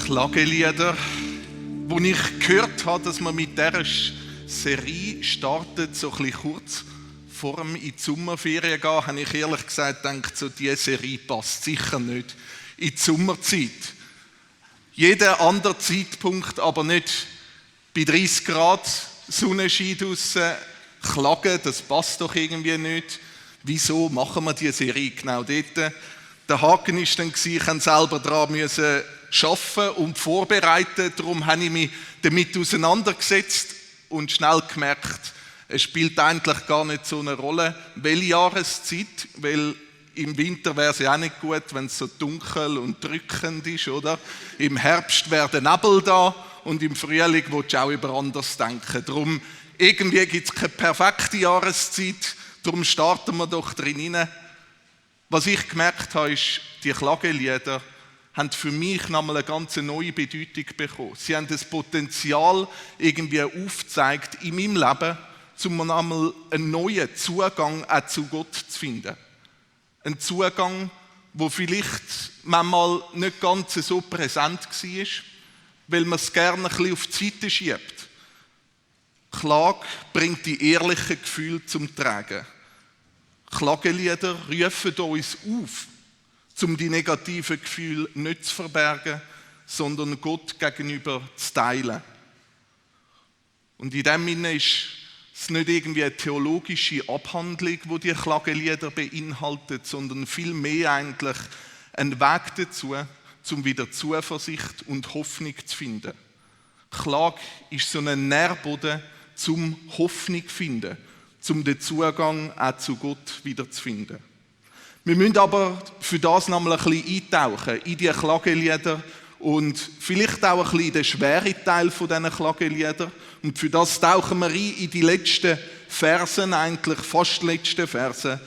Klagelieder. Als ich gehört habe, dass man mit dieser Serie startet, so ein bisschen kurz vor dem in die Sommerferien gehen, habe ich ehrlich gesagt gedacht, so diese Serie passt sicher nicht in die Sommerzeit. Jeder andere Zeitpunkt, aber nicht bei 30 Grad, Sonnenschein draussen, klagen, das passt doch irgendwie nicht. Wieso machen wir diese Serie genau dort? Der Haken war dann, ich musste selber daran arbeiten und vorbereiten. Darum habe ich mich damit auseinandergesetzt und schnell gemerkt, es spielt eigentlich gar nicht so eine Rolle, welche Jahreszeit, weil im Winter wäre es ja auch nicht gut, wenn es so dunkel und drückend ist, oder? Im Herbst wäre der Nebel da und im Frühling willst du auch über anders denken. Darum, irgendwie gibt es keine perfekte Jahreszeit, darum starten wir doch drin rein. Was ich gemerkt habe, ist, die Klagelieder haben für mich nochmal eine ganz neue Bedeutung bekommen. Sie haben das Potenzial irgendwie aufgezeigt in meinem Leben, um nochmal einen neuen Zugang auch zu Gott zu finden. Ein Zugang, der vielleicht manchmal nicht ganz so präsent war, weil man es gerne ein bisschen auf die Seite schiebt. Klage bringt die ehrlichen Gefühle zum Tragen. Klagelieder rufen uns auf, um die negativen Gefühle nicht zu verbergen, sondern Gott gegenüber zu teilen. Und in dem Sinne ist es nicht irgendwie eine theologische Abhandlung, die die Klagelieder beinhaltet, sondern vielmehr eigentlich ein Weg dazu, um wieder Zuversicht und Hoffnung zu finden. Klage ist so ein Nährboden, um Hoffnung zu finden, um den Zugang auch zu Gott wieder zu finden. Wir müssen aber für das nochmal ein bisschen eintauchen in die Klagelieder und vielleicht auch ein bisschen in den schweren Teil von diesen Klagelieder. Und für das tauchen wir ein in die letzten Versen, eigentlich fast die letzten Versen,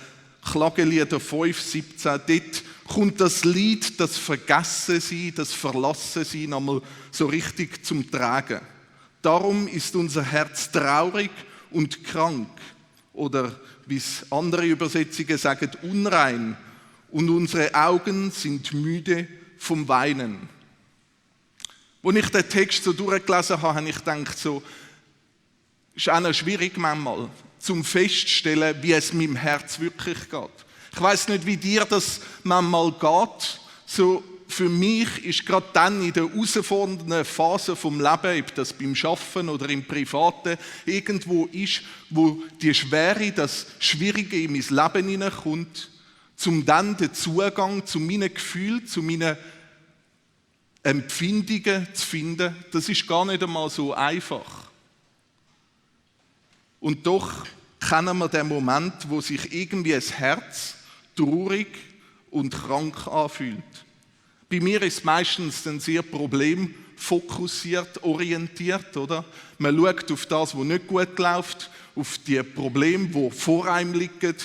Klagelieder 5,17. Dort kommt das Lied, das Vergessensein, das Verlassensein nochmal so richtig zum Tragen. Darum ist unser Herz traurig und krank. Oder wie es andere Übersetzungen sagen, unrein. Und unsere Augen sind müde vom Weinen. Als ich den Text so durchgelesen habe, habe ich gedacht, so, ist auch noch schwierig manchmal, zum feststellen, wie es meinem Herz wirklich geht. Ich weiss nicht, wie dir das manchmal geht. So, für mich ist gerade dann in der herausfordernden Phase vom Leben, ob das beim Arbeiten oder im Privaten irgendwo ist, wo die Schwere, das Schwierige in mein Leben hineinkommt, um dann den Zugang zu meinen Gefühlen, zu meinen Empfindungen zu finden, das ist gar nicht einmal so einfach. Und doch kennen wir den Moment, wo sich irgendwie das Herz traurig und krank anfühlt. Bei mir ist es meistens dann sehr problemfokussiert, orientiert, oder? Man schaut auf das, was nicht gut läuft, auf die Probleme, die vor einem liegen.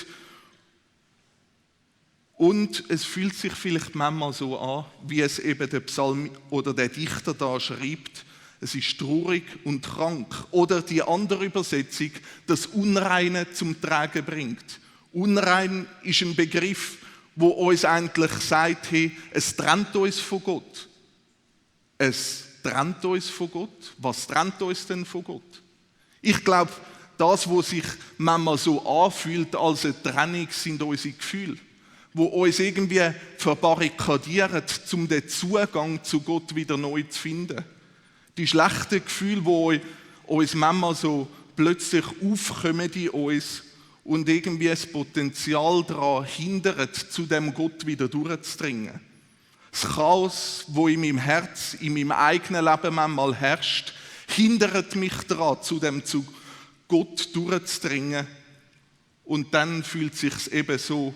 Und es fühlt sich vielleicht manchmal so an, wie es eben der Psalm oder der Dichter da schreibt. Es ist traurig und krank. Oder die andere Übersetzung, das Unreine zum Tragen bringt. Unrein ist ein Begriff, wo uns eigentlich sagt, hey, es trennt uns von Gott. Es trennt uns von Gott. Was trennt uns denn von Gott? Ich glaube, das, was sich manchmal so anfühlt als eine Trennung, sind unsere Gefühle, wo uns irgendwie verbarrikadieren, um den Zugang zu Gott wieder neu zu finden. Die schlechten Gefühle, die uns manchmal so plötzlich aufkommen in uns, und irgendwie das Potenzial daran hindert, zu dem Gott wieder durchzudringen. Das Chaos, das in meinem Herz, in meinem eigenen Leben manchmal herrscht, hindert mich daran, zu Gott durchzudringen. Und dann fühlt es sich eben so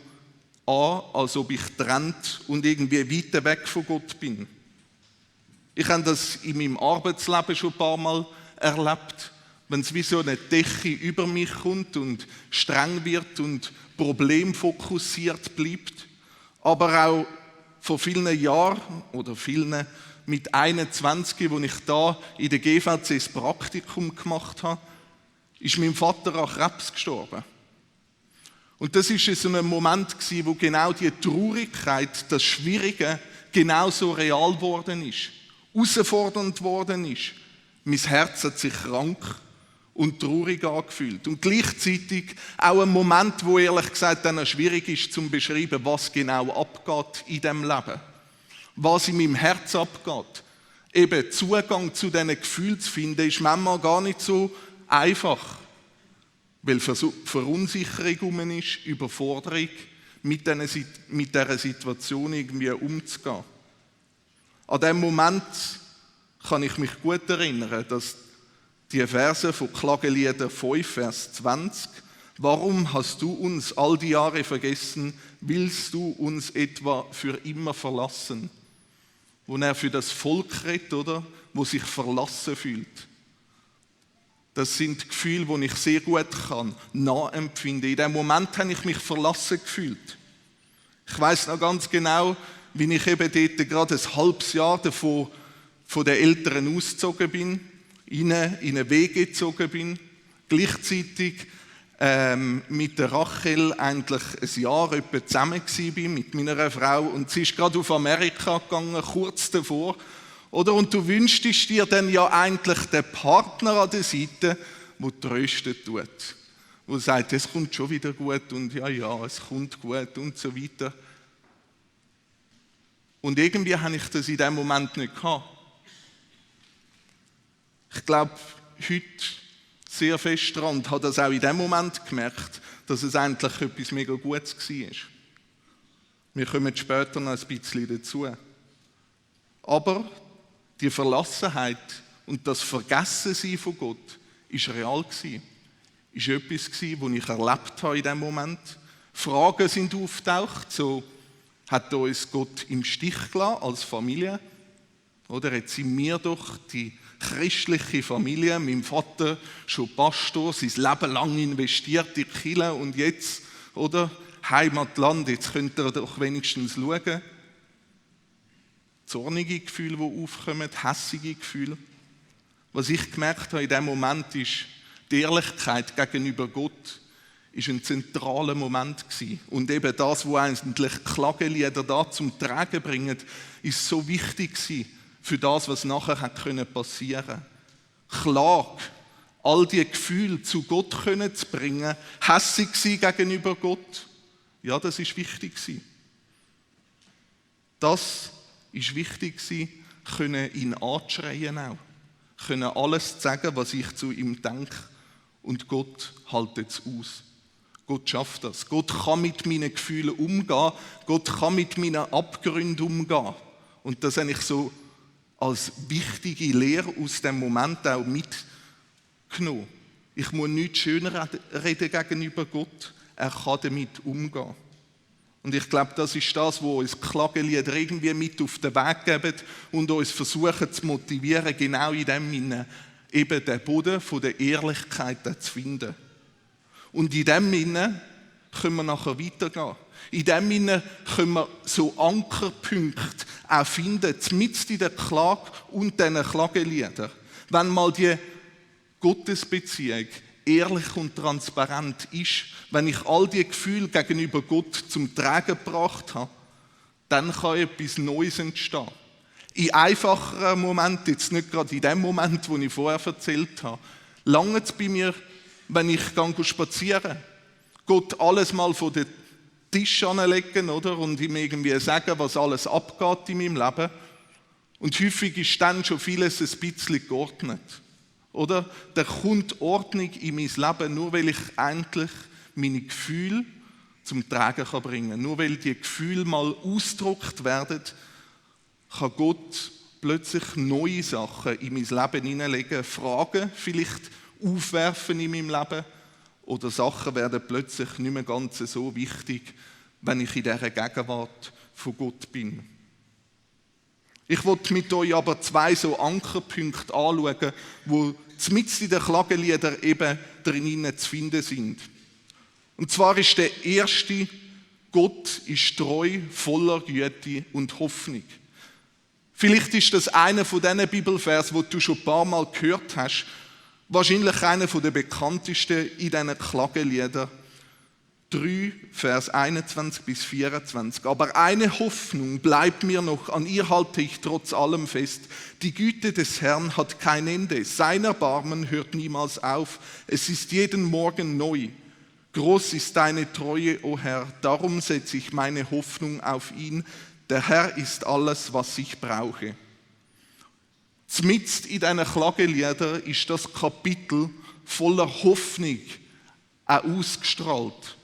an, als ob ich getrennt und irgendwie weiter weg von Gott bin. Ich habe das in meinem Arbeitsleben schon ein paar Mal erlebt. Wenn es wie so eine Decke über mich kommt und streng wird und problemfokussiert bleibt. Aber auch vor vielen Jahren oder vielen mit 21, als ich da in der GVC das Praktikum gemacht habe, ist mein Vater an Krebs gestorben. Und das war so ein Moment, wo genau die Traurigkeit, das Schwierige, genauso real geworden ist. herausfordernd geworden ist. Mein Herz hat sich krank und traurig angefühlt. Und gleichzeitig auch ein Moment, wo ehrlich gesagt dann schwierig ist, zu beschreiben, was genau abgeht in diesem Leben. Was in meinem Herz abgeht. Eben Zugang zu diesen Gefühlen zu finden, ist manchmal gar nicht so einfach. Weil Verunsicherung rum ist, Überforderung, mit dieser Situation irgendwie umzugehen. An diesem Moment kann ich mich gut erinnern, dass die Verse von Klagelieder 5, Vers 20, warum hast du uns all die Jahre vergessen, willst du uns etwa für immer verlassen? Wo er für das Volk redet, oder? Wo sich verlassen fühlt. Das sind Gefühle, die ich sehr gut nachempfinden kann. In dem Moment habe ich mich verlassen gefühlt. Ich weiss noch ganz genau, wie ich eben dort gerade ein halbes Jahr davon von den Eltern ausgezogen bin, in eine WG gezogen bin, gleichzeitig mit der Rachel eigentlich ein Jahr etwa zusammen war mit meiner Frau und sie ist gerade auf Amerika gegangen, kurz davor. Oder? Und du wünschst dir dann ja eigentlich den Partner an der Seite, der tröstet tut, der sagt, es kommt schon wieder gut und ja, es kommt gut und so weiter. Und irgendwie habe ich das in dem Moment nicht gehabt. Ich glaube, heute sehr fest dran und habe das auch in dem Moment gemerkt, dass es eigentlich etwas mega Gutes war. Wir kommen später noch ein bisschen dazu. Aber die Verlassenheit und das Vergessensein von Gott war real. Es war etwas, das ich erlebt habe in diesem Moment. Fragen sind auftaucht, so hat uns Gott im Stich gelassen als Familie? Oder jetzt sind wir doch die christliche Familie, mein Vater schon Pastor, sein Leben lang investiert in die Kirche und jetzt, oder, Heimatland, jetzt könnt ihr doch wenigstens schauen. Zornige Gefühle, die aufkommen, hässige Gefühle. Was ich gemerkt habe in diesem Moment ist, die Ehrlichkeit gegenüber Gott ist ein zentraler Moment gewesen. Und eben das, was eigentlich Klagelieder da zum Tragen bringen, ist so wichtig gewesen für das, was nachher passieren konnte. Klage, all die Gefühle zu Gott zu bringen, hässig sein gegenüber Gott, ja, das ist wichtig gewesen. Das ist wichtig gewesen, können ihn anschreien auch, können alles sagen, was ich zu ihm denke, und Gott hält es aus. Gott schafft das. Gott kann mit meinen Gefühlen umgehen. Gott kann mit meinen Abgründen umgehen. Und das habe ich so als wichtige Lehre aus dem Moment auch mitgenommen. Ich muss nichts schöner reden gegenüber Gott. Er kann damit umgehen. Und ich glaube, das ist das, was uns Klagelieder irgendwie mit auf den Weg geben und uns versuchen zu motivieren, genau in dem Sinne eben den Boden von der Ehrlichkeit zu finden. Und in dem Sinne können wir nachher weitergehen. In dem Sinne können wir so Ankerpunkte auch finden, mitten in der Klage und diesen Klageliedern. Wenn mal die Gottesbeziehung ehrlich und transparent ist, wenn ich all die Gefühle gegenüber Gott zum Tragen gebracht habe, dann kann etwas Neues entstehen. In einfacheren Momenten, jetzt nicht gerade in dem Moment, den ich vorher erzählt habe, lange es bei mir, wenn ich spazieren gehe, Gott alles mal von den Tisch anlegen, oder? Und ihm irgendwie sagen, was alles abgeht in meinem Leben. Und häufig ist dann schon vieles ein bisschen geordnet. Oder? Da kommt Ordnung in mein Leben, nur weil ich endlich meine Gefühle zum Tragen bringen kann. Nur weil die Gefühle mal ausgedrückt werden, kann Gott plötzlich neue Sachen in mein Leben hineinlegen, Fragen vielleicht aufwerfen in meinem Leben oder Sachen werden plötzlich nicht mehr ganz so wichtig, wenn ich in dieser Gegenwart von Gott bin. Ich wollte mit euch aber 2 so Ankerpunkte anschauen, die mitten in den Klageliedern eben drinnen zu finden sind. Und zwar ist der erste, Gott ist treu, voller Güte und Hoffnung. Vielleicht ist das einer von diesen Bibelversen, die du schon ein paar Mal gehört hast, wahrscheinlich einer der bekanntesten in diesen Klageliedern. 3, Vers 21 bis 24. Aber eine Hoffnung bleibt mir noch, an ihr halte ich trotz allem fest. Die Güte des Herrn hat kein Ende, sein Erbarmen hört niemals auf. Es ist jeden Morgen neu. Groß ist deine Treue, o Herr, darum setze ich meine Hoffnung auf ihn. Der Herr ist alles, was ich brauche. Zmitzt in diesen Klageliedern ist das Kapitel voller Hoffnung auch ausgestrahlt.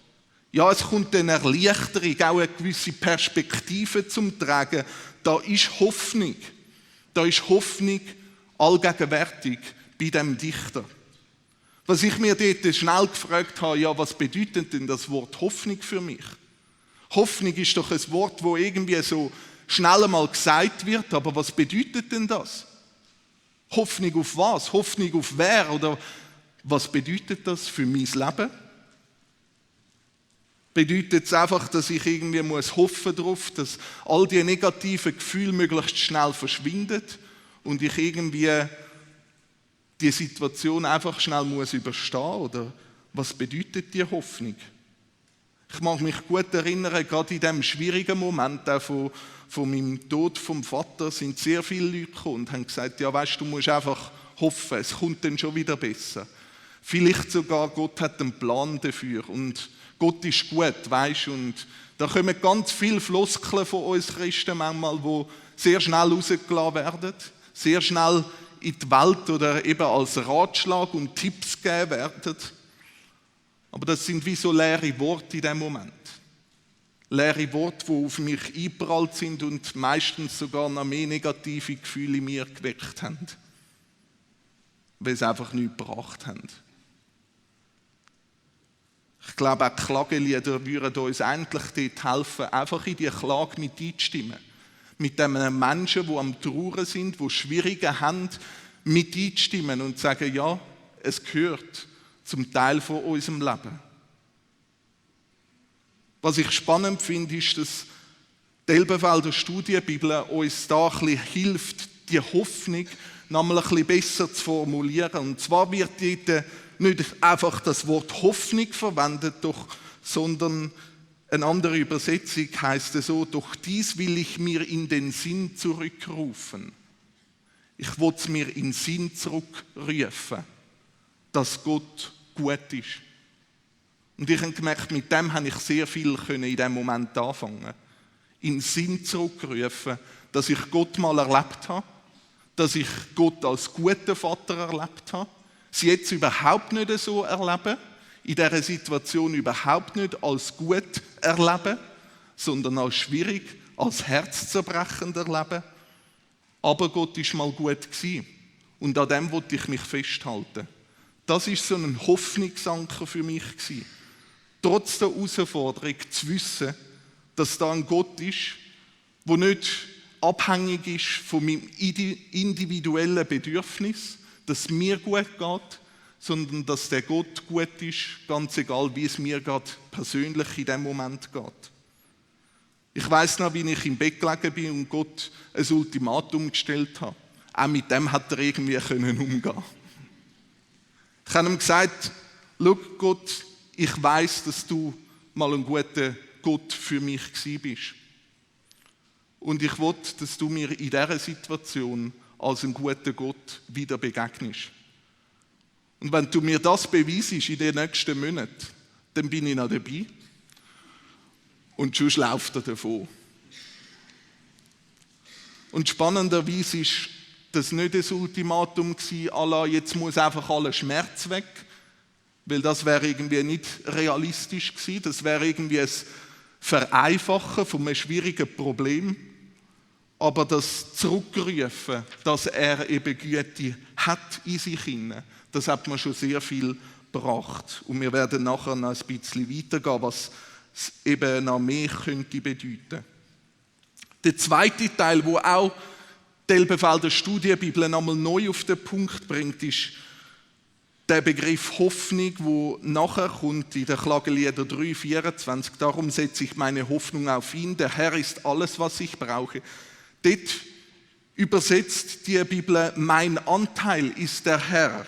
Ja, es kommt eine Erleichterung, auch eine gewisse Perspektive zum Tragen. Da ist Hoffnung. Da ist Hoffnung allgegenwärtig bei dem Dichter. Was ich mir dort schnell gefragt habe, ja, was bedeutet denn das Wort Hoffnung für mich? Hoffnung ist doch ein Wort, wo irgendwie so schnell einmal gesagt wird, aber was bedeutet denn das? Hoffnung auf was? Hoffnung auf wer? Oder was bedeutet das für mein Leben? Bedeutet es einfach, dass ich irgendwie hoffen darauf, dass all die negativen Gefühle möglichst schnell verschwinden und ich irgendwie die Situation einfach schnell überstehen muss? Oder was bedeutet die Hoffnung? Ich mag mich gut erinnern, gerade in diesem schwierigen Moment auch von meinem Tod vom Vater sind sehr viele Leute gekommen und haben gesagt, ja weißt du, musst einfach hoffen, es kommt dann schon wieder besser. Vielleicht sogar, Gott hat einen Plan dafür und Gott ist gut, weißt du, und da kommen ganz viele Floskeln von uns Christen manchmal, die sehr schnell rausgelassen werden, sehr schnell in die Welt oder eben als Ratschlag und Tipps gegeben werden. Aber das sind wie so leere Worte in dem Moment. Leere Worte, die auf mich eingeprallt sind und meistens sogar noch mehr negative Gefühle in mir geweckt haben, weil sie einfach nichts gebracht haben. Ich glaube, auch Klagelieder würden uns eigentlich dort helfen, einfach in die Klage mit einzustimmen. Mit den Menschen, die am Trauern sind, die Schwierige haben, mit einzustimmen und zu sagen, ja, es gehört zum Teil von unserem Leben. Was ich spannend finde, ist, dass die Elbenfelder Studienbibel uns da ein bisschen hilft, die Hoffnung nochmal ein bisschen besser zu formulieren. Und zwar wird dort nicht einfach das Wort Hoffnung verwendet, sondern eine andere Übersetzung heißt es so, doch dies will ich mir in den Sinn zurückrufen. Ich will es mir in den Sinn zurückrufen, dass Gott gut ist. Und ich habe gemerkt, mit dem habe ich sehr viel in diesem Moment anfangen. In den Sinn zurückrufen, dass ich Gott mal erlebt habe, dass ich Gott als guten Vater erlebt habe, sie jetzt überhaupt nicht so erleben, in dieser Situation überhaupt nicht als gut erleben, sondern als schwierig, als herzzerbrechend erleben. Aber Gott ist mal gut gewesen. Und an dem wollte ich mich festhalten. Das ist so ein Hoffnungsanker für mich gewesen. Trotz der Herausforderung zu wissen, dass da ein Gott ist, der nicht abhängig ist von meinem individuellen Bedürfnis, dass es mir gut geht, sondern dass der Gott gut ist, ganz egal, wie es mir gerade persönlich in diesem Moment geht. Ich weiss noch, wie ich im Bett gelegen bin und Gott ein Ultimatum gestellt hat. Auch mit dem hat er irgendwie umgehen können. Ich habe ihm gesagt, schau Gott, ich weiss, dass du mal ein guter Gott für mich gewesen bist. Und ich will, dass du mir in dieser Situation als ein guter Gott wieder begegnest. Und wenn du mir das beweisst in den nächsten Monaten, dann bin ich noch dabei. Und sonst läuft er davon. Und spannenderweise war das nicht das Ultimatum à la, jetzt muss einfach aller Schmerz weg, weil das wäre irgendwie nicht realistisch gewesen. Das wäre irgendwie ein Vereinfachen von einem schwierigen Problem. Aber das Zurückrufen, dass er eben Güte hat in sich hinein, das hat mir schon sehr viel gebracht. Und wir werden nachher noch ein bisschen weitergehen, was es eben noch mehr könnte bedeuten. Der zweite Teil, wo auch die Elbenfelder Studienbibel nochmal neu auf den Punkt bringt, ist der Begriff Hoffnung, wo nachher kommt in der Klagelieder 3,24. Darum setze ich meine Hoffnung auf ihn. Der Herr ist alles, was ich brauche. Dort übersetzt die Bibel, mein Anteil ist der Herr,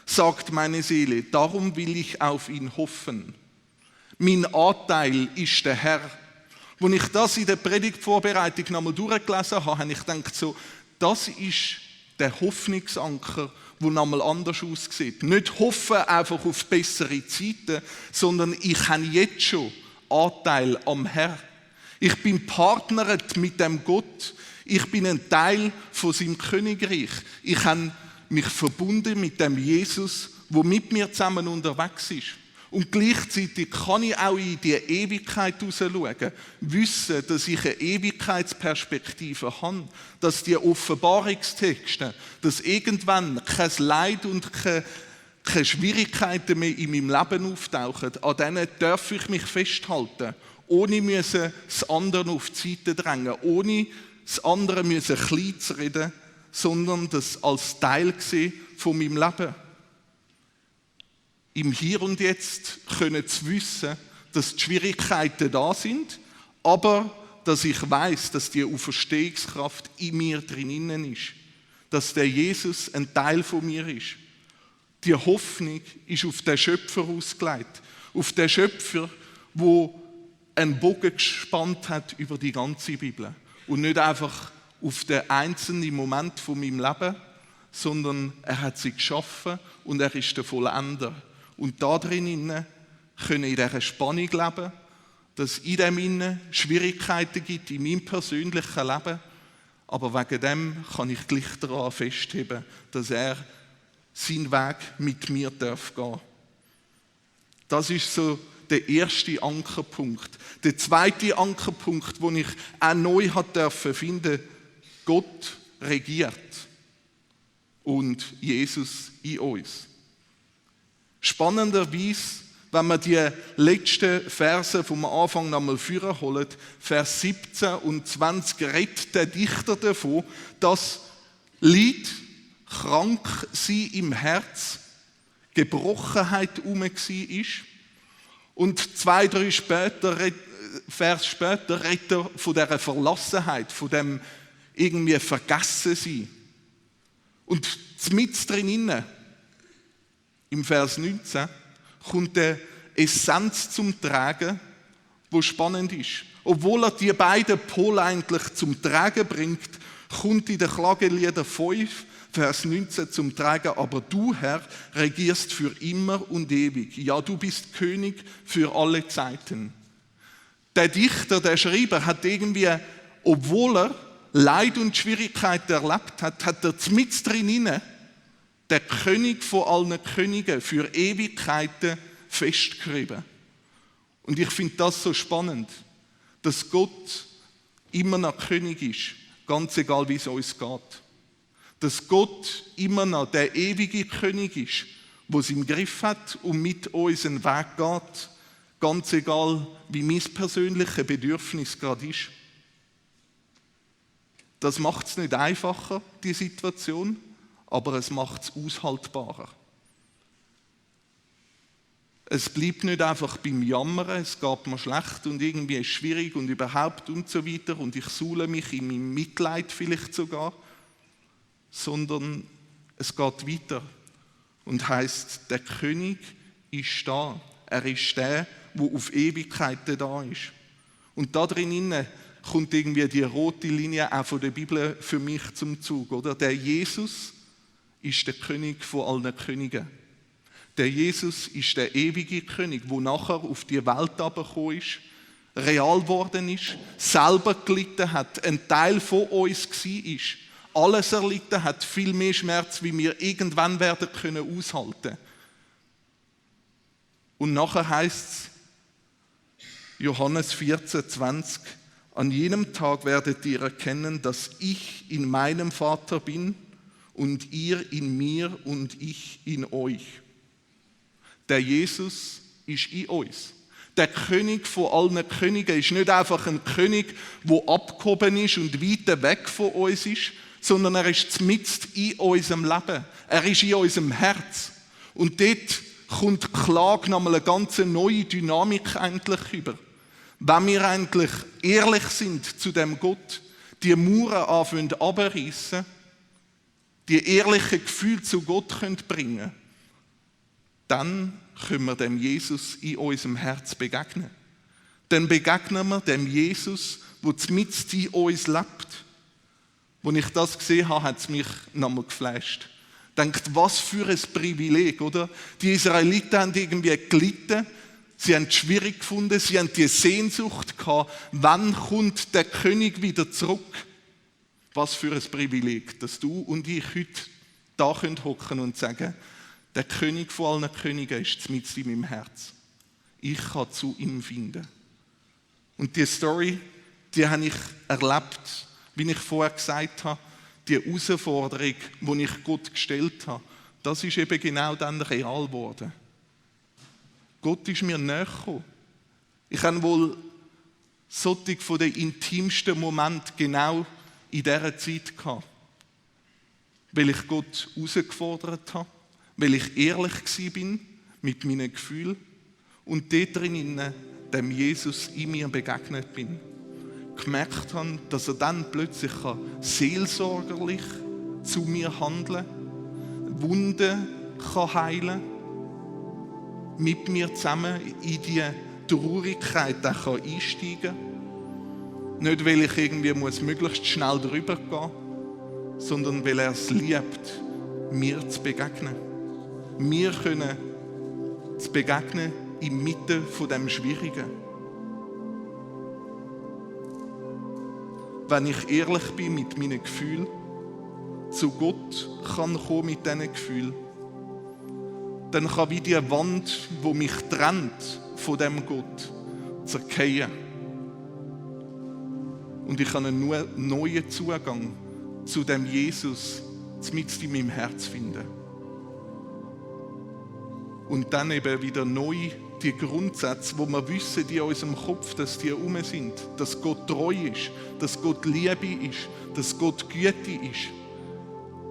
sagt meine Seele, darum will ich auf ihn hoffen. Mein Anteil ist der Herr. Als ich das in der Predigtvorbereitung nochmal durchgelesen habe, habe ich gedacht, so, das ist der Hoffnungsanker, der nochmal anders aussieht. Nicht hoffen einfach auf bessere Zeiten, sondern ich habe jetzt schon Anteil am Herr. Ich bin partnert mit dem Gott. Ich bin ein Teil von seinem Königreich. Ich habe mich verbunden mit dem Jesus, der mit mir zusammen unterwegs ist. Und gleichzeitig kann ich auch in die Ewigkeit hinausschauen, wissen, dass ich eine Ewigkeitsperspektive habe, dass die Offenbarungstexte, dass irgendwann kein Leid und keine Schwierigkeiten mehr in meinem Leben auftauchen, an denen darf ich mich festhalten, ohne das andere auf die Seite drängen, ohne das andere klein zu reden, sondern das als Teil von meinem Leben. Im Hier und Jetzt können zu wissen, dass die Schwierigkeiten da sind, aber dass ich weiß, dass die Auferstehungskraft in mir drinnen ist, dass der Jesus ein Teil von mir ist. Die Hoffnung ist auf den Schöpfer ausgelegt, auf den Schöpfer, der einen Bogen gespannt hat über die ganze Bibel und nicht einfach auf den einzelnen Moment von meinem Leben, sondern er hat sie geschaffen und er ist der Vollender. Und da drinnen können in dieser Spannung leben, dass es in dem Innen Schwierigkeiten gibt in meinem persönlichen Leben, aber wegen dem kann ich gleich daran festheben, dass er seinen Weg mit mir darf gehen. Das ist so der erste Ankerpunkt. Der zweite Ankerpunkt, den ich auch neu durfte finden, Gott regiert und Jesus in uns. Spannenderweise, wenn man die letzten Verse vom Anfang nochmal vorholen, Vers 17 und 20, redet der Dichter davon, dass Leid, krank sein im Herz, Gebrochenheit herum war. Und 2-3 Vers später redet er von dieser Verlassenheit, von dem irgendwie Vergessensein. Und mitten drinnen, im Vers 19, kommt eine Essenz zum Tragen, die spannend ist. Obwohl er die beiden Pole eigentlich zum Tragen bringt, kommt in den Klagelieder 5, Vers 19 zum Tragen, aber du, Herr, regierst für immer und ewig. Ja, du bist König für alle Zeiten. Der Dichter, der Schreiber, hat irgendwie, obwohl er Leid und Schwierigkeiten erlebt hat, hat er mitten drinnen der König von allen Königen für Ewigkeiten festgeschrieben. Und ich finde das so spannend, dass Gott immer noch König ist, ganz egal wie es uns geht. Dass Gott immer noch der ewige König ist, der es im Griff hat und mit uns einen Weg geht, ganz egal wie mein persönliches Bedürfnis gerade ist. Das macht es nicht einfacher, die Situation, aber es macht es aushaltbarer. Es bleibt nicht einfach beim Jammern, es geht mir schlecht und irgendwie ist es schwierig und überhaupt und so weiter und ich suhle mich in meinem Mitleid vielleicht sogar, sondern es geht weiter und heisst, der König ist da. Er ist der, der auf Ewigkeiten da ist. Und da drinnen kommt irgendwie die rote Linie auch von der Bibel für mich zum Zug, oder? Der Jesus ist der König von allen Königen. Der Jesus ist der ewige König, der nachher auf die Welt herabgekommen ist, real geworden ist, selber gelitten hat, ein Teil von uns war, alles erlitten hat, viel mehr Schmerz, wie wir irgendwann werden können aushalten. Und nachher heißt es, Johannes 14,20, an jenem Tag werdet ihr erkennen, dass ich in meinem Vater bin und ihr in mir und ich in euch. Der Jesus ist in uns. Der König von allen Königen ist nicht einfach ein König, der abgehoben ist und weit weg von uns ist, sondern er ist mitten in unserem Leben. Er ist in unserem Herz. Und dort kommt die Klage nochmal eine ganz neue Dynamik eigentlich über. Wenn wir eigentlich ehrlich sind zu dem Gott, die Mauern anfangen abreißen, die ehrlichen Gefühle zu Gott bringen können, dann können wir dem Jesus in unserem Herz begegnen. Dann begegnen wir dem Jesus, der mitten in uns lebt. Als ich das gesehen habe, hat es mich nochmal geflasht. Denkt, was für ein Privileg, oder? Die Israeliten haben irgendwie gelitten, sie haben es schwierig gefunden, sie haben die Sehnsucht gehabt, wann kommt der König wieder zurück? Was für ein Privileg, dass du und ich heute da hocken können und sagen, der König von allen Königen ist mitten in meinem Herz. Ich kann zu ihm finden. Und die Story, die habe ich erlebt, wie ich vorher gesagt habe, die Herausforderung, die ich Gott gestellt habe, das ist eben genau dann real geworden. Gott ist mir näher gekommen. Ich habe wohl solche von den intimsten Momenten genau in dieser Zeit gehabt. Weil ich Gott herausgefordert habe, weil ich ehrlich war mit meinen Gefühlen und dort drinnen dem Jesus in mir begegnet bin. Gemerkt habe, dass er dann plötzlich seelsorgerlich zu mir handeln kann, Wunden kann heilen, mit mir zusammen in die Traurigkeit einsteigen kann. Nicht, weil ich irgendwie möglichst schnell drüber gehen muss, sondern weil er es liebt, mir zu begegnen. Wir können zu begegnen inmitten von dem Schwierigen. Wenn ich ehrlich bin mit meinen Gefühlen, zu Gott kann kommen mit diesen Gefühlen, dann kann wie die Wand, die mich trennt von dem Gott, zerfallen. Und ich kann einen neuen Zugang zu dem Jesus mitten in meinem Herz finden. Und dann eben wieder neu die Grundsätze, wo wir wissen, die in unserem Kopf, dass die herum sind, dass Gott treu ist, dass Gott Liebe ist, dass Gott Güte ist.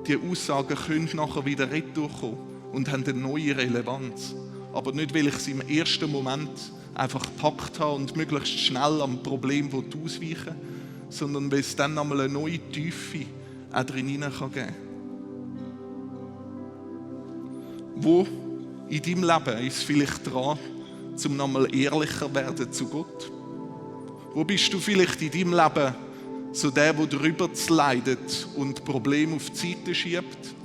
Die Aussagen können nachher wieder retourkommen und haben eine neue Relevanz. Aber nicht, weil ich sie im ersten Moment einfach gepackt habe und möglichst schnell am Problem ausweichen will, sondern weil es dann einmal eine neue Tiefe auch drin geben kann. Wo in deinem Leben ist es vielleicht dran, um nochmal ehrlicher werden zu Gott? Wo bist du vielleicht in deinem Leben so der drüber leidet und Probleme auf die Seite schiebt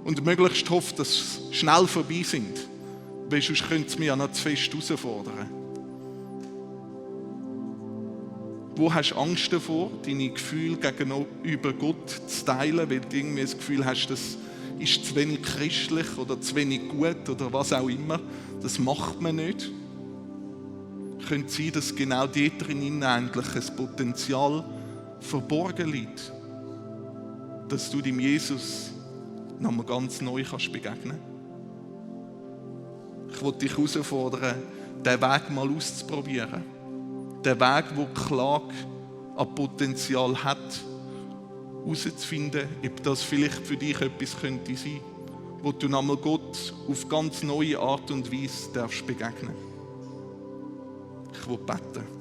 und möglichst hofft, dass sie schnell vorbei sind, weil sonst könnte es mich ja noch zu fest herausfordern. Wo hast du Angst davor, deine Gefühle gegenüber Gott zu teilen, weil du irgendwie das Gefühl hast, das ist zu wenig christlich oder zu wenig gut oder was auch immer. Das macht man nicht. Könnte sein, dass genau dort drin eigentlich ein Potenzial verborgen liegt, dass du dem Jesus nochmal ganz neu kannst begegnen. Ich will dich herausfordern, diesen Weg mal auszuprobieren. Den Weg, der Klage an Potenzial hat, herauszufinden, ob das vielleicht für dich etwas könnte sein, wo du nochmal Gott auf ganz neue Art und Weise darfst begegnen. Ich will beten.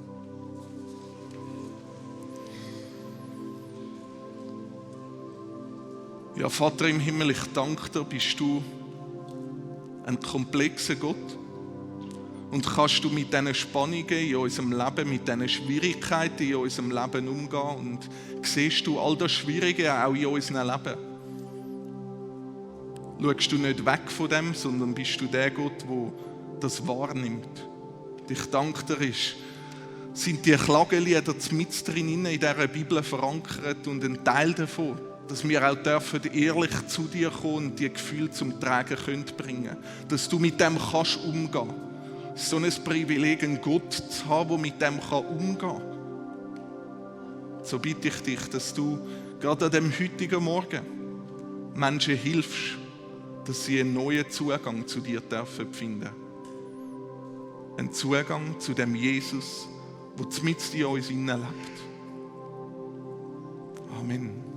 Ja, Vater im Himmel, ich danke dir, bist du ein komplexer Gott und kannst du mit diesen Spannungen in unserem Leben, mit diesen Schwierigkeiten in unserem Leben umgehen und siehst du all das Schwierige auch in unserem Leben. Schaust du nicht weg von dem, sondern bist du der Gott, der das wahrnimmt. Und ich danke dir, sind die Klagelieder mitten drin in dieser Bibel verankert und ein Teil davon, dass wir auch dürfen ehrlich zu dir kommen und die Gefühle zum Tragen bringen können. Dass du mit dem kannst umgehen. So ein Privileg, einen Gott zu haben, der mit dem umgehen kann. So bitte ich dich, dass du gerade an dem heutigen Morgen Menschen hilfst, dass sie einen neuen Zugang zu dir dürfen finden. Einen Zugang zu dem Jesus, der mitten in uns lebt. Amen.